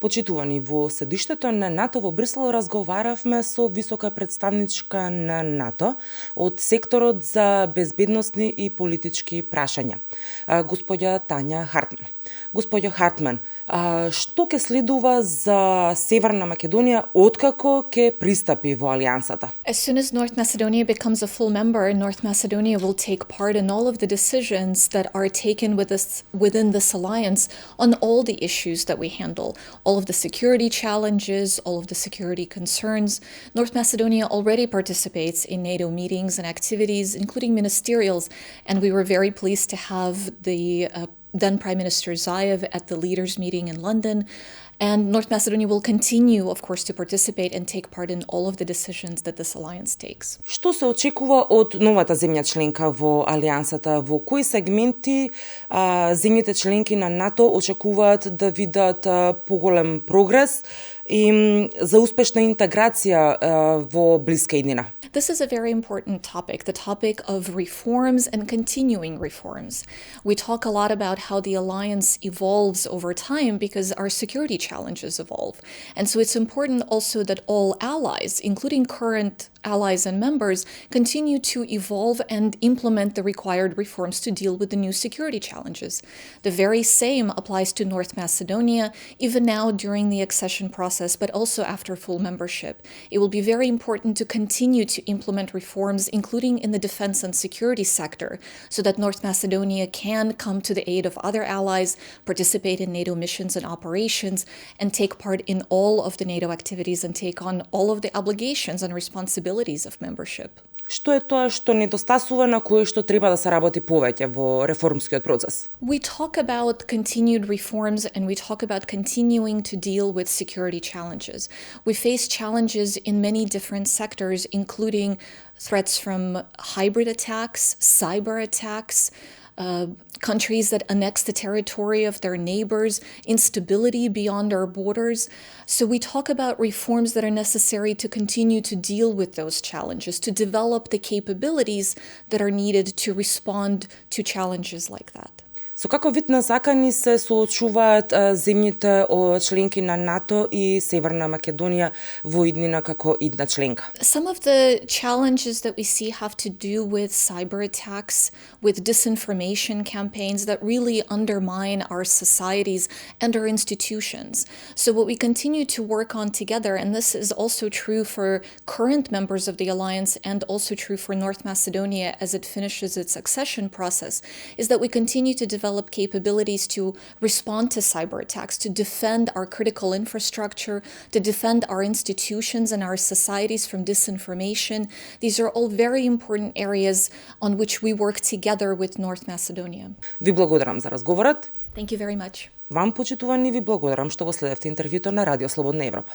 Почитувани, во седиштето на НАТО во Брисел разговаравме со висока представничка на НАТО од секторот за безбедносни и политички прашања, господја Тања Хартман. Господја Хартман, што ќе следува за Северна Македонија откако ќе пристапи во Алијансата? As soon as North Macedonia becomes a full member, North Macedonia will take part in all of the decisions that are taken within this alliance on all the issues that we handle, all of the security challenges, all of the security concerns. North Macedonia already participates in NATO meetings and activities, including ministerials, and we were very pleased to have the then Prime Minister Zaev at the leaders' meeting in London. And North Macedonia will continue, of course, to participate and take part in all of the decisions that this alliance takes. Што се очекува од новата земја членка во Алијансата? Во кои сегменти земјите членки на НАТО очекуваат да видат поголем прогрес и за успешна интеграција во блиска иднина? This is a very important topic, the topic of reforms and continuing reforms. We talk a lot about how the alliance evolves over time because our security challenges evolve. And so it's important also that all allies, including current allies and members, continue to evolve and implement the required reforms to deal with the new security challenges. The very same applies to North Macedonia, even now during the accession process, but also after full membership. It will be very important to continue to implement reforms, including in the defense and security sector, so that North Macedonia can come to the aid of other allies, participate in NATO missions and operations, and take part in all of the NATO activities and take on all of the obligations and responsibilities of membership. Што е тоа што недостасува, на кое што треба да се работи повеќе во реформскиот процес? We talk about continued reforms and we talk about continuing to deal with security challenges. We face challenges in many different sectors, including threats from hybrid attacks, cyber attacks, countries that annex the territory of their neighbors, instability beyond our borders. So we talk about reforms that are necessary to continue to deal with those challenges, to develop the capabilities that are needed to respond to challenges like that. Со каков вид на закани се соочуваат земјите членки на НАТО и Северна Македонија во иднина како идна членка? Some of the challenges that we see have to do with cyber attacks, with disinformation campaigns that really undermine our societies and our institutions. So what we continue to work on together, and this is also true for current members of the alliance and also true for North Macedonia as it finishes its accession process, is that we continue to develop capabilities to respond to cyber attacks, to defend our critical infrastructure, to defend our institutions and our societies from disinformation. These are all very important areas on which we work together with North Macedonia. Ви благодарам за разговорот. Thank you very much. Вам, почитувани, ви благодарам што го следевте интервјуто на Радио Слободна Европа.